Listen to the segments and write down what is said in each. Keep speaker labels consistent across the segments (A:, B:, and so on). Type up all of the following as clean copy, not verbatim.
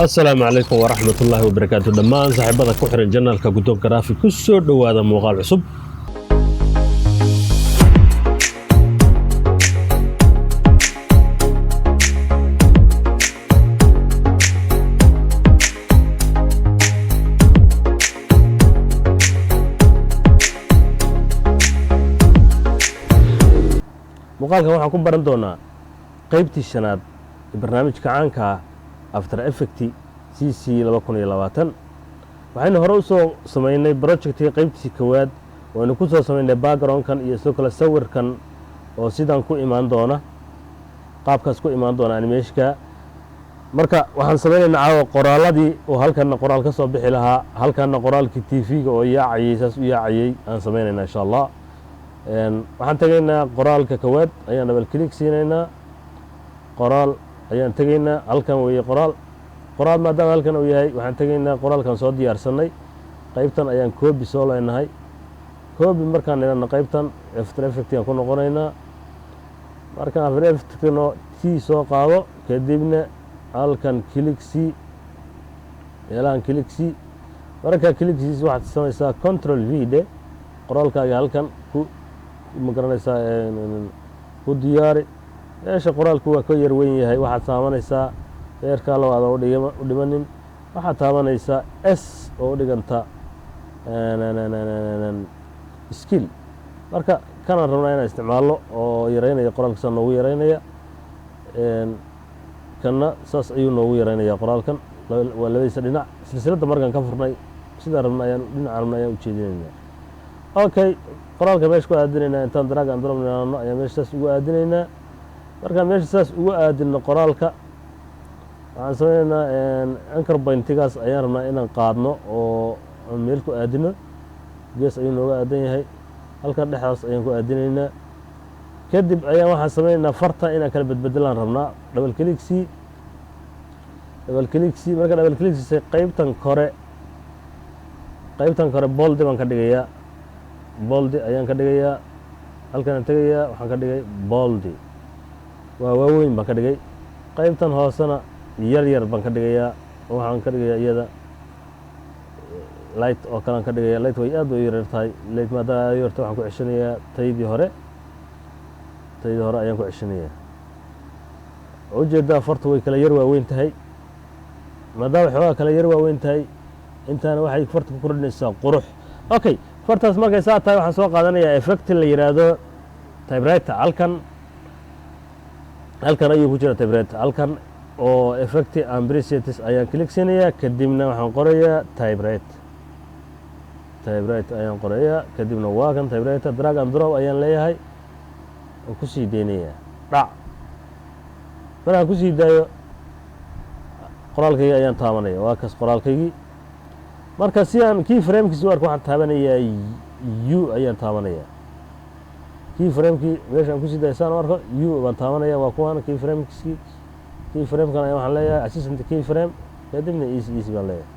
A: Asalaamu calaykum waraxmat ullaahi wabarakaatu. Dhammaan saaxiibada ku xiran channelka Guddoon Graphic, ku soo dhowaada muuqaal cusub. Muuqaalkan waxaan ku baran doonaa qaybtii shanaad ee barnaamijka caanka ah After Effect CC 2020. Waxaynu hore u soo samaynay projectiga qaybtiisii kowaad, waynu ku soo samaynay backgroundkan iyo sidoo kale sawirkan oo sidan ku imaan doona, qaabkaas ku imaan doona animationka. Marka waxaan samaynaynaa caawa qoraaladii oo halkanna qoraal ka soo bixi lahaa, halkanna qoraalkii TV-ga oo yaacayey, saas u yaacayey aan samaynaynaa, insha Allah. Waxaan tegaynaa qoraalka kowaad ayaan double click siinaynaa. Qoraal ayaan tegaynaa, halkan weeye qoraal. Qoraal maadaama halkan uu yahay, waxaan tegaynaa qoraalkan soo diyaarsanay. Qaybtan ayaan copy soo leenahay. Copy markaan nidhahno, qaybtan After Effect aan ku noqonaynaa. Markaan After Effectno, T soo qaado, kadibna halkan click c, meelahan click c. Markaa click c, waxaad samaysaa Control V dhe. Qoraalkaaga halkan ku, ma garanaysaa, ku diyaari. Meesha qoraalku waa ka yar weyn yahay, waxaad taabanaysaa feerkaa loo aadan u dhimanin. Waxaad taabanaysaa S oo u dhiganta scale. Marka kanaan rabnaa inaan isticmaalno oo yareynaya qoraalka, saa noogu yareynaya. Kanna saas ayuu noogu yareynaya qoraalkan. Waa labadiisa dhinac silsiladda markaan ka furnay, sidaan rabna ayaan, dhinaca rabna ayaan ujeedinaynaa. Okay, qoraalka meesha ku aadinaynaa. Intaan drag and drop niraano ayaan meesha saas ugu aadinaynaa. Markaan meesha saas ugu aadino qoraalka, waxaan sameynaynaa anchor pointigaas ayaan rabnaa inaan qaadno oo aan meel ku aadino. Gees ayuu nooga aadan yahay, halkan dhexdaas ayaan ku aadinaynaa. Kadib ayaan waxaan sameynaynaa farta inaan kala bedbedelaan rabnaa. Double click c, double click c. Marka double click c, qaybtan kore bold baan ka dhigayaa, bold ayaan ka dhigayaa. Halkanaan tegayaa, waxaan ka dhigay bold, waa waaweyn baan ka dhigay. Qaybtan hoosena yar yar baan ka dhigayaa. Waxaan ka dhigayaa iyada light oo kalean ka dhigaya. Light way aad bay u yaryar tahay. Light maadaama aad u yarta, waxaan ku ceshanayaa taydii hore, taydii hore ayaan ku ceshanayaa. Ujeeddaa, fartu way kala yar waaweyn tahay. Maadaama xoogaa kala yar waaweyn tahay, intaana waxay farta ku kordhinaysaa qurux. Okay, fartaas markay saa tahay, waxaan soo qaadanayaa effect la yidhaahdo typewriter. Halkan ayuu ku jira typewriter. Halkan oo effect and presets ayaan click siinayaa. Kadibna waxaan qorayaa typewriter, typewriter ayaan qorayaa. Kadibna waa kan typewriter. Drag and drop ayaan leeyahay oo kusii deynayaa. Dhac markaan kusii daayo, qoraalkaygii ayaan taabanaya. Waa kas qoraalkaygii. Marka si aan key framekiisi u arko, waxaan taabanayaa U ayaan taabanayaa. Key framekii meesha aan kusii dayo saan u arko, U baan taabanaya. Waa kuwan key framekiisii. Key framekan ayaa waxaan leeyahay assistant key frame, kadibna easy ease baan leeyahay.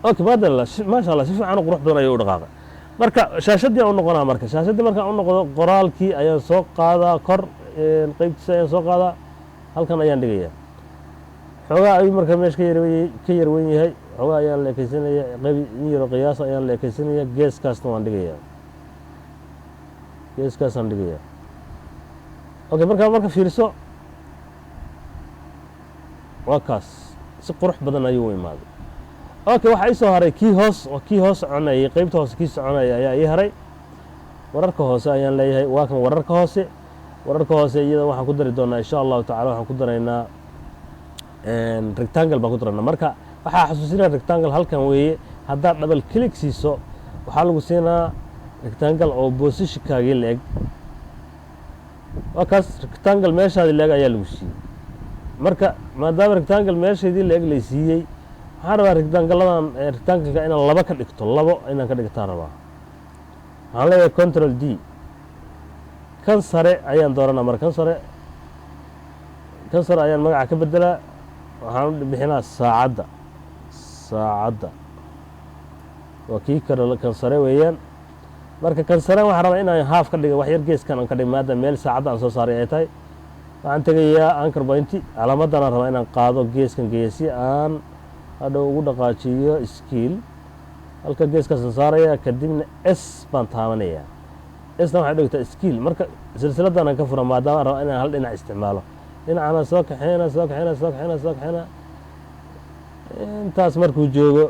A: Okay, maadala, maasha Allah, si fiican u qurux badan ayuu u dhaqaaqay. Marka shaashaddii aan u noqonaa. Marka shaashaddii markaan u noqdo, qoraalkii ayaan soo qaadaa, kor qeybtiisa ayaan soo qaadaa, halkan ayaan dhigayaa. Xoogaa ayuu marka meesha ka yar weyn yahay. Xoogaa ayaan la ekeysanaya, qayb in yaro qiyaasa ayaan la ekeysanaya. Geeskaasna waan dhigayaa, geeskaasaan dhigayaa. Okay, marka fiirso, waa kaas, si qurux badan ayuu u imaaday. Okay, waxaa ii soo haray kii hoos, oo kii hoos soconayay, qeybta hoose kii soconayay ayaa ii haray. Wararka hoose ayaan leeyahay. Waa kan wararka hoose. Wararka hoose iyada waxaan ku dari doonaa, insha Allahu tacala, waxaan ku daraynaa rectangle baan ku daraynaa. Marka waxaa xasuusinaya, rectangle halkan weeye. Haddaad double click siiso, waxaa lagu siinaa rectangle oo positionkaagii la eg. Waa kaas, rectangle meeshaadii la eg ayaa lagu siiyey. Marka maadaama rectangle meeshaydii la eg lay siiyey, waxaan rabaa rectangladan, rectangleka inaan laba ka dhigto. Labo inaan ka dhigtaan rabaa. Waxaan leeyahay Control D. Kan sare ayaan dooranaa. Marka kan sare ayaan magaca ka bedelaa. Waxaan u bixinaa saacadda. Saacadda waa kii kale, kan sare weeyaan. Marka kan sare waxaan rabaa inaan half ka dhiga, wax yar geeskan aan ka dhig, maadaama meel saacadda aan soo saaray ay tahay. Waxaan tegayaa anchor point, calaamadan aan rabaa inaan qaado, geeskan geeya si aan hadhow ugu dhaqaajiyo scale. Halka geeskaasaan saaraya, kadibna S baan taabanaya. Sna waxay dhigtaa scale. Marka silsiladan aan ka fura, maadaama aan rabaa inaan hal dhinac isticmaalo. Dhinacana soo kaxeyna, soo kaxeyna, soo kaxeyna, soo kaxeyna. Intaas markuu joogo,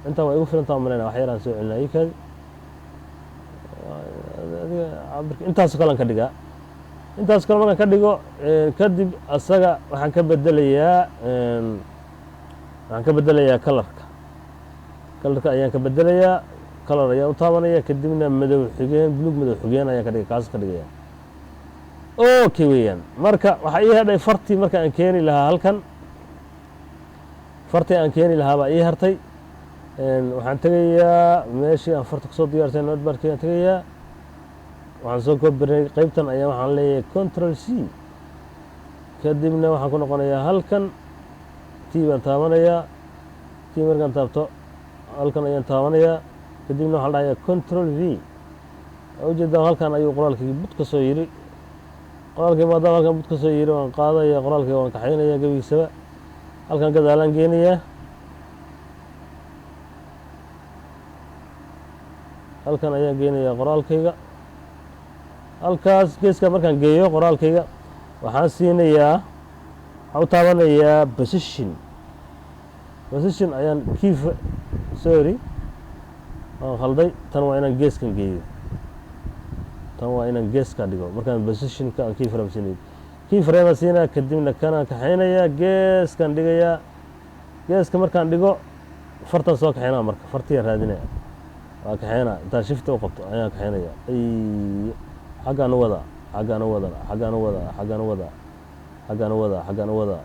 A: intaan waa igu filantaa malayna. Wax yaraan soo celinaa ikaadi adiga cabirka. Intaasoo kale aan ka dhigaa. Intaas kale markaan ka dhigo kadib, asaga waxaan ka bedelayaa colorka. Colorka ayaan ka bedelayaa. Color ayaan u taabanaya, kadibna madow xigeen, buluug madow xigeen ayaan ka dhigay, kaas ka dhigaya. Okay weeyaan. Marka waxaa ii hadhay fartii. Marka aan keeni lahaa halkan, fartii aan keeni lahaa baa ii hartay. Waxaan tegayaa meeshii aan farta kusoo diyaarsay, notepadkii aan tegayaa. Waxaan soo koobiray qeybtan ayaa, waxaan leeyahay Control C. Kadibna waxaan ku noqonayaa halkan, T baan taabanayaa. T markaan taabto, halkan ayaan taabanayaa, kadibna waxaan dhahayaa Control V. Ujeedaa, halkan ayuu qoraalkii bud ka soo yiri. Qoraalkii maadaama halkan bud ka soo yiri, waan qaadaya qoraalkii, waan kaxaynaya gebigiisaba, halkan gadaalaan geenayaa. Halkan ayaan geenayaa qoraalkayga, halkaas geeska. Markaan geeyo qoraalkayga, waxaan siinayaa, waxaan u taabanayaa position. Position ayaan key, sorry, waan khalday. Tan waa inaan geeskan geeyo, tan waa inaan geeska dhigo. Markaan positionka aan key frame siinayo, key frame aan siinaya, kadibna kanaan kaxaynayaa, geeskan dhigayaa. Geeska markaan dhigo, fartan soo kaxaynaa. Marka fartiyaan raadinaya, waa kaxeynaa. Intaan shifta u qabto ayaan kaxeynaya. Ay, xaggaan u wadaa, xaggaan u wadaa, xaggaan u wadaa, xaggaan u wadaa, xaggaan u wadaa, xaggaan u wadaa,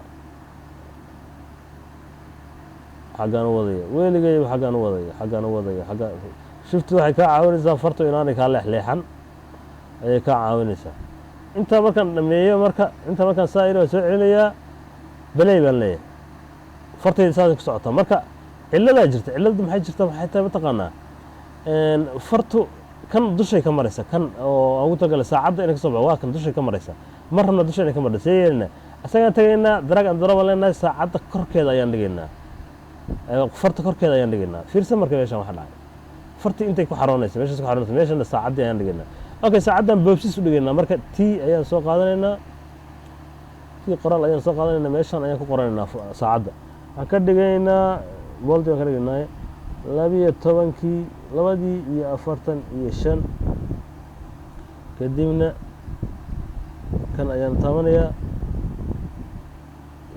A: xaggaan u wadaya. Weligayba xaggaan u wadaya, xaggaan u wadaya, xaggaan. Shiftu waxay kaa caawinaysaa fartu inaanay kaa leexleexan ayay kaa caawinaysaa. Intaa markaan dhameeyo, marka intaa markaan saa iri, waan soo celinayaa, play baan leeyahay. Fartayda saasay ku socotaa. Marka cilladaa jirta, cilladda maxay jirta? Maxay tahay mataqaanaa? Fartu kan dushay ka maraysa, kan oo aan ugu talagalay saacadda inay ka soo baxo waa kan dushay ka maraysa. Ma rabna dusha inay ka maraysa. See yeelina? Asagaan tagaynaa, drag and drop baan leenahay. Saacadda korkeeda ayaan dhigaynaa, farta korkeeda ayaan dhigaynaa. Fiirsa marka meeshan waxa dhacay. Fartii intay ku xaroonaysa, meeshaas ku xaroonaysa, meeshana saacaddii ayaan dhigaynaa. Okay, saacaddan boobsis u dhigaynaa. Marka T ayaan soo qaadanaynaa, T qoraal ayaan soo qaadanaynaa, meeshan ayaan ku qoranaynaa. Saacadda waxaan ka dhigaynaa bold baan ka dhigaynaa. 12-kii, 2:45. Kadibna kan ayaan taabanayaa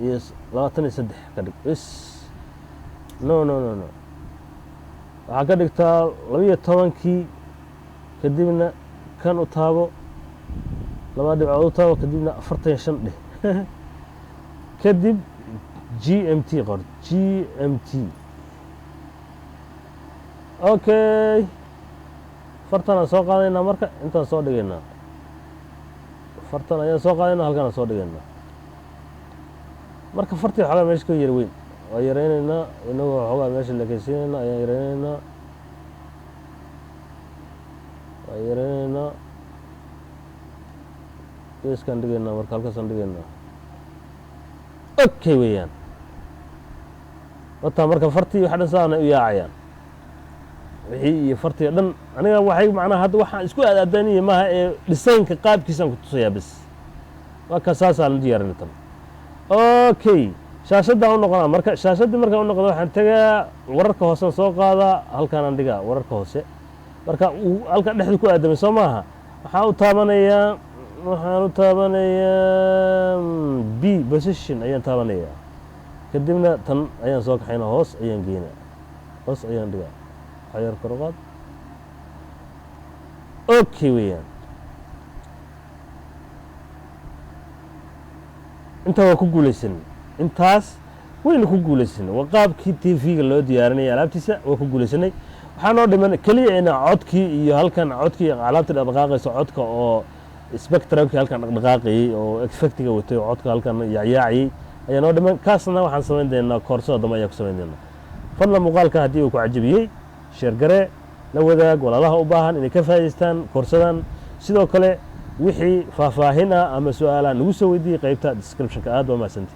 A: iyo 23 ka dhig is. No, no, no, no, waxaa ka dhigtaa 12-kii. Kadibna kan u taabo, laba dhibcood u taabo, kadibna 45 dheh. Kadib GMT qor, GMT. Okay, fartan aan soo qaadaynaa. Marka intaan soo dhigaynaa, fartan ayaan soo qaadaynaa, halkaan aan soo dhigaynaa. Marka fartii waxoogaa meesha ka yar weyn, waa yaraynaynaa. Inagoo waxoogaa meesha lekeysiinayna ayaan yaraynaynaa, waa yaraynaynaa, geeskaan dhigaynaa. Marka halkaasaan dhigaynaa. Okay weeyaan. Wataa marka fartii waxa dhan saanay u yaacayaan, wixii iyo fartii o dhan. Aniga waxay macnaha hadda waxaan isku aadaadaniya maaha ee designka qaabkiisaan ku tusayaa bes. Waa ka saasaan u diyaarinay tan. Okay, shaashaddaan u noqonaa. Marka shaashaddii markaan u noqdo, waxaan tegaa wararka hooseen, soo qaadaa, halkaanaan dhigaa wararka hoose. Marka uu halka dhexda ku aadamay, soo maaha? Waxaan u taabanayaa B, position ayaan taabanayaa. Kadibna tan ayaan soo kaxaynaa, hoos ayaan geynaa, hoos ayaan dhigaa, xayar kor u qaad. Okay weeyaan. Intaa waa ku guulaysanay, intaas waynu ku guulaysanay. Waa qaabkii TV-ga loo diyaarinaya alaabtiisa, waa ku guulaysanay. Waxaa noo dhiman keliya ina codkii iyo halkan codkii alaabtii dhaqdhaqaaqayso, codka oo spectrumkii halkan dhaqdhaqaaqayey oo effectiga watay oo codka halkan yaacyaacayey ayaa noo dhiman. Kaasna waxaan samayn doonaa koorsada dambe ayaa ku samayn doonaa. Fadlan muuqaalka haddii uu ku cajabiyey, share garee, la wadaag walaalaha u baahan inay ka faa'idaystaan koorsadan. Sidoo kale Wixii faahfaahin ah ama su-aalaha nagu soo weydiiyey qeybta descriptionka. Aad waa mahadsanti.